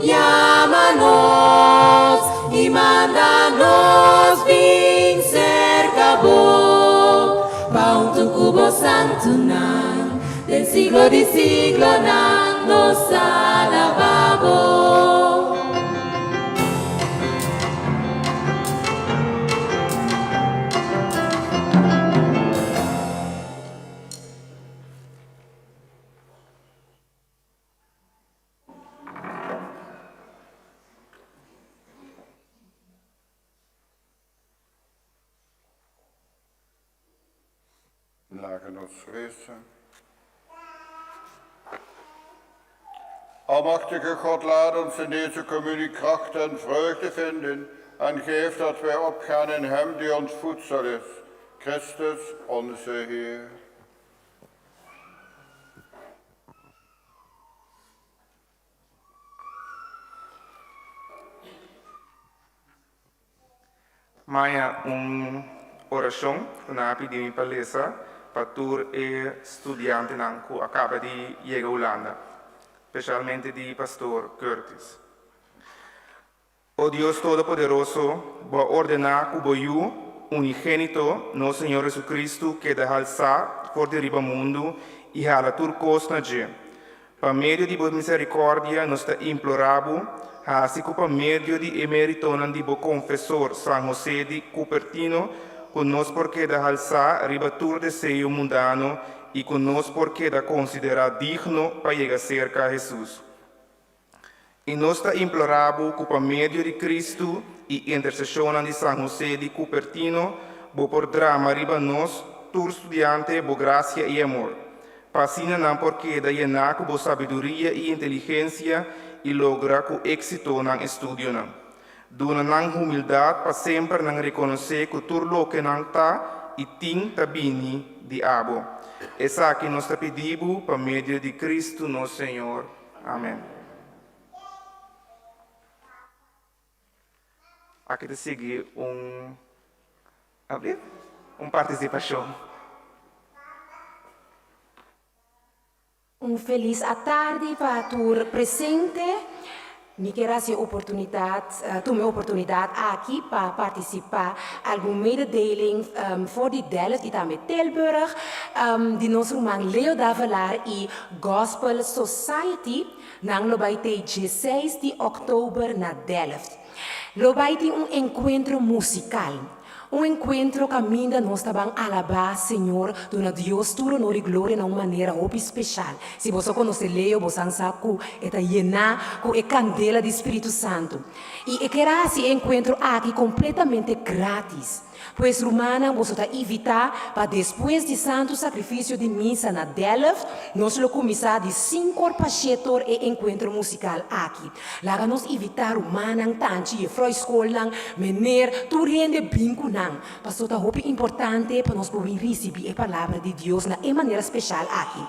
yama nos i manda nos bin serka bo. Pa huntu ku bo santunan, den siglo di siglonan nos alabá bo. Laga nos resa. Almachtige God, laat ons in deze communie kracht en vreugde vinden en geef dat wij opgaan in Hem die ons voedsel is, Christus onze Heer. Maya un orashon ku nan a pidi mi pa lesa pa tur e studiantenan ku a kaba di yega Hulanda, speshalmente di Pastor Curtis. O Dios Todopoderoso, bo a ordená ku bo Yu unigénito, nos Señor Jesucristo, keda halsá for di riba mundu i hala tur kos na dje. Pa medio di bo miserikòrdia nos ta implorá bo, hasi ku pa medio di e méritonan di bo konfesor San Hosé di Cupertino, ku nos por keda halsá riba tur deseo mundano i ku nos por keda konsiderá digno pa yega serka Hesus. I nos ta implorá bo ku pa medio di Kristu i interseshonnan di San Hosé di Cupertino bo por drama riba nos tur studiante bo grasia i amor, pa asina nan por keda yená ku bo sabiduria i inteligensia i logra ku éksito nan estudionan. Duna nan humildat pa semper nan rekonosé ku tur loke nan ta i tin ta bini di abo. Esaki nos ta pidi bo pa medio di Kristu nos Señor. Amen. Aki ta sigui un abrir un partisipashon. Un felis atardi pa tur presente. Mi kier hasi e oportunidat, tuma e oportunidat aki pa partisipá algun mededeling for di Delft i tambe Tilburg di nos ruman Leo Davelaar i Gospel Society. Nan lo bai te dieseis di òktober na Delft. Lo bai tin un enkuentro musikal. Un enkuentro kaminda nos ta ban alabá Señor, duna Dios tur honor i gloria na un manera hopi speshal. Si boso konosé Leo, bo san sa ku e ta yená ku e kandela di Spiritu Santu. I e ker a hasi e enkuentro aki kompletamente grátis. Pues rumannan boso ta invitá pa despues di Santu Sakrifisio di Misa na Delft nos lo kuminsá di sinkor pa shetor e enkuentro musikal aki. Laga nos invitá rumannan, tanchi, jefrou skolnan, mener, tur hende bin ku nan, paso ta hopi importante pa nos por bin risibí e palabra di Dios na e manera speshal aki.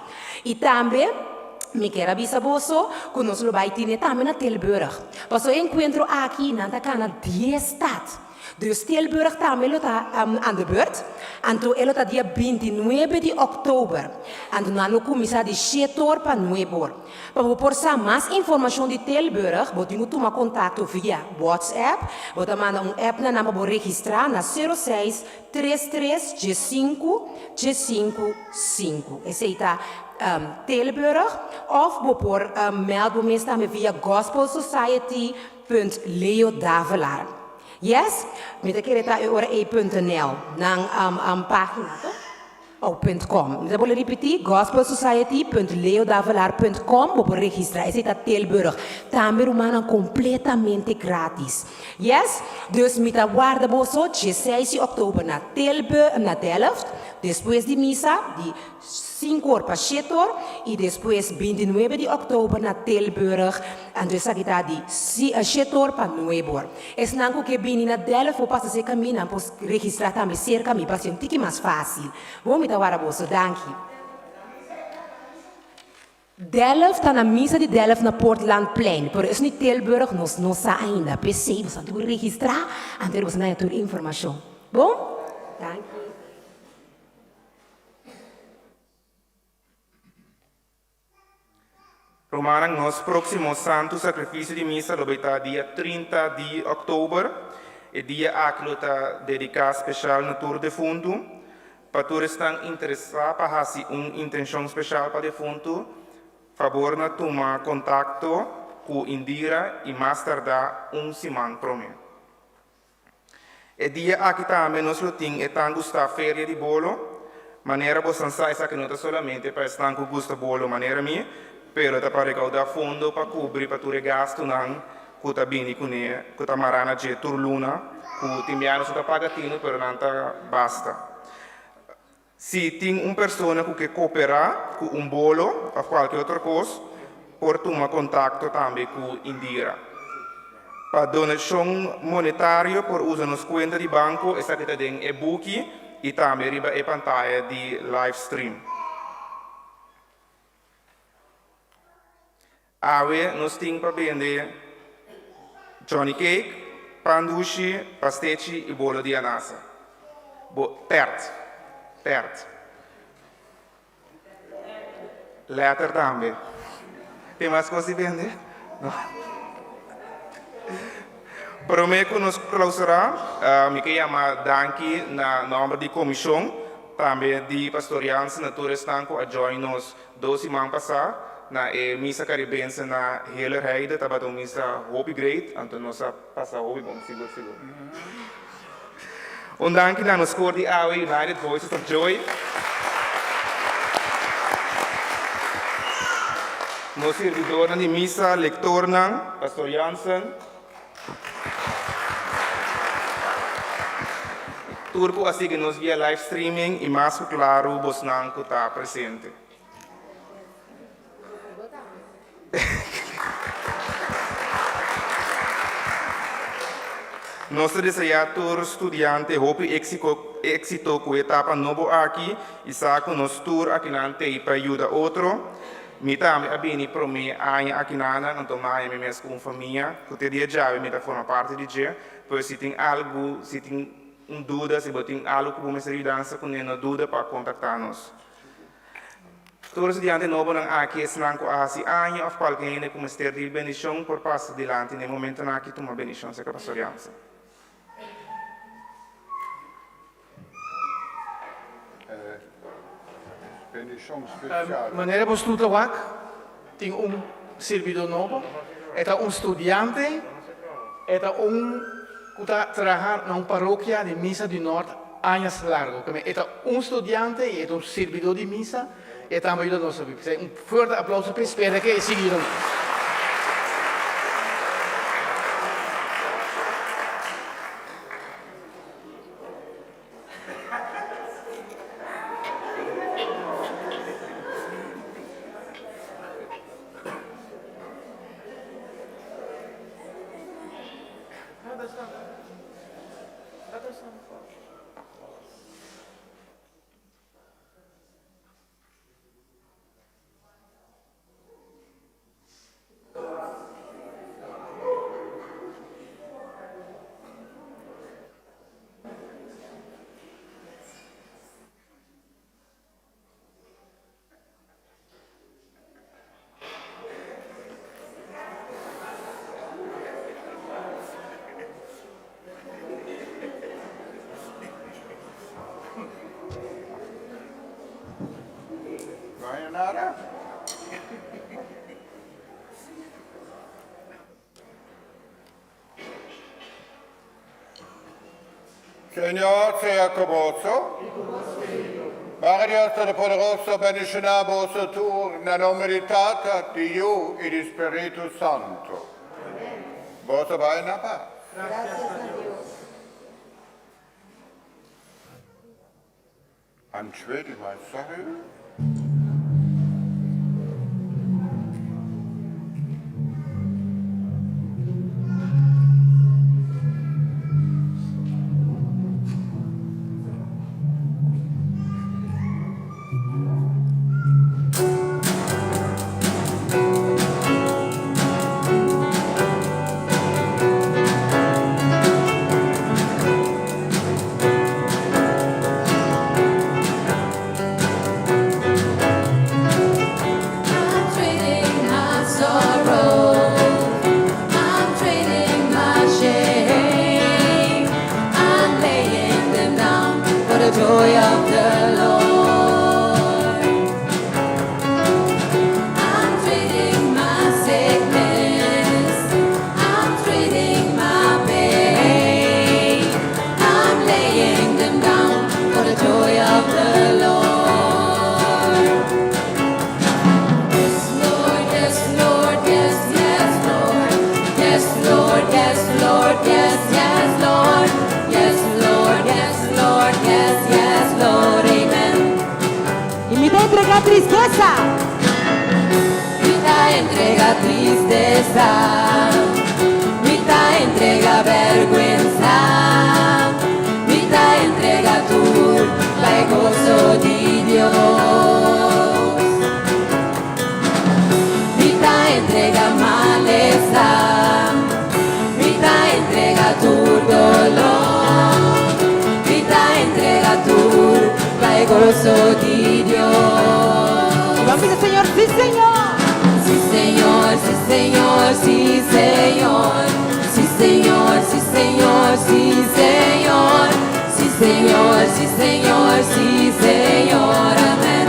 I tambe mi kier a bisa boso ku nos lo bai tine tambe na Tilburg, paso e enkuentro aki nan ta kana dies stat. Dus Tilburg tambe lo ta aan de beurt. Anto e lo ta dia bintinuebe di òktober. Anto nan lo kuminsá di shete or pa nuebe or. Pa bo por sa mas informashon di Tilburg, bo tin ku tuma kontakto via WhatsApp. Bo ta manda un app na nan pa bo registrá na sero seis tres tres diesinku diesinku sinku. Esei ta Tilburg. Òf bo por mèld bo mes tambe via Gospel Society Punt Leo Davelaar. Yes, mi ta kere ta e ora ei punt nl, nan pagina to? Oh, punt com. Mi ta bole ripiti, gospelsociety punt leodavelaar punt com, bo por registra. Esei ta Tilburg. Tambe rumannan completamente gratis. Yes, dus mi ta warda boso dieseis di oktober na Tilburg, na Delft, despues di misa di Sinku or pa shet or i despues bintinuebe di òktober na Tilburg, anto esaki ta di shet or pa nuebe or. Esnan ku ke bini na Delft por pasa se kaminda nan por registrá tambe serka mi pa hasi un tiki mas fásil. Bon mi ta wara boso. Danki. Delft ta na misa di Delft na Portlandplein, pero esun di Tilburg nos no sa ainda. P'esei boso a tur registrá anto boso na haña tur informashon. Bon? Danki. Rumannan, nos próksimo Santu Sakrifisio di Misa lo bai ta dia 30 di òktober. E dia aki lo ta dediká speshal na tur defuntu. Pa tur esnan interesá pa hasi un intenshon speshal pa defuntu, fabor na tuma kontakto ku Indira i mas tardá un siman promé. E dia aki tambe nos lo tin e tan gustá Feria di Bolo. Manera bosan sa esaki no ta solamente pa esnan ku gusta bolo manera mi, pero ta pa rekoudá fondo pa kubri pa tur e gastunan ku ta bini kuné, ku ta mará na dje tur luna, ku tin bia nos no ta paga tinu pero nan ta basta. Si tin un persona ku ke koperá ku un bolo òf kualke otro kos, por tuma kontakto tambe ku Indira. Pa donashon monetario por usa nos kuenta di banko, esaki ta den e buki i tambe riba e pantaya di live stream. Awe nos tin pa bende Johnny cake, pan dushi, pastechi i bolo di anasa. Bo tert, tert. Letter tambe. Tin mas kos di bende? No. Prome ku nos klausurá, mi ke yama danki na nòmber di komishon, tambe di Pastor Jansen na tur esnan ku a join nos dos siman pasá na e misa karibense na Heerlerheide. Tabata un misa hopi great, anto nos a pasa hopi bon, sigur sigur. Un danki na nos kor di awe United Voices of Joy, nos sirbidornan di misa, lektornan, Pastor Jansen, tur ku a sigui nos via live streaming i mas ku klaru bosnan ku ta presente. Nos ta deseá tur studiante hopi éksito ku e etapa nobo aki i sa ku nos tur akinan t'ei pa yuda otro. Mi tambe a bini promé aña akinanan, anto mi a haña mi mes ku un famia ku te dia djawe mi ta forma parti di dje. Pues si tin algu, si tin un duda, si bo tin algu ku bo mester yudansa kuné, no duda pa kontaktá nos. Tur estudiante nobonan aki, esnan ku a hasi aña òf kualke hende ku mester di bendishon por pasa dilanti na e momentonan aki tuma bendishon serka Pastor Jansen. Bendishon spesial. Manera bo stuta wak, tin un sirbidó nobo. E ta un studiante, e ta un ku ta traha na un parokia di Misa di Nort añas largo. E ta un studiante i e ta un sirbidó di misa i e tambe a yuda nos hopi. P'esei un fuerte aplauso p'e spera ke e sigui yuda nos. haña nada? Señor sea ku boso. Mara Dios Todopoderoso bendishoná boso tur na nomber di Tata, di Yu i di Spiritu Santu. Boso bai na pas. Antwede mei sorry. I'm trading my sorrow. I'm trading my shame. I'm laying them down for the joy of the Lord. I'm trading my sickness. I'm trading my pain. I'm laying them down for the joy of the Lord. Yes, Lord, yes, Lord, yes, yes, Lord. Yes, Lord, yes, Lord, yes, yes, Lord. Yes, Lord, yes, Lord, yes, yes, Lord. Amen. I mi ta entregá tristesa. Mi ta entregá tristesa. Mi ta entregá bèrgwensa. Mi ta entregá tur pa goso di Dios. Mi ta entregá malesa. Mi ta entregá tur doló. Mi ta entregá tur pa goso di Dios. Ban bisa Señor, sí Señor. Sí, Señor, sí, Señor, sí, Señor. Sí, Señor, sí, Señor, sí, Señor. Sí, Señor, sí, Señor, sí, Señor. Amèn.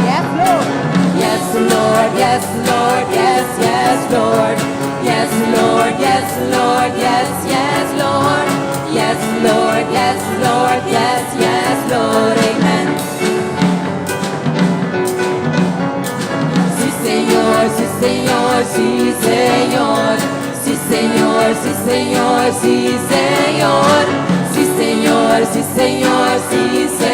Yes, Lord. Yes, Lord, yes, Lord, yes, yes, Lord. Yes, Lord, yes, Lord, yes, yes, Lord. Yes, Lord, yes, Lord, yes, yes, Lord. Amen. Sí, Señor, sí, Señor, sí, Señor. Sí, Señor, sí, Señor, sí, Señor. Sí, Señor, sí, Señor, sí, Señor.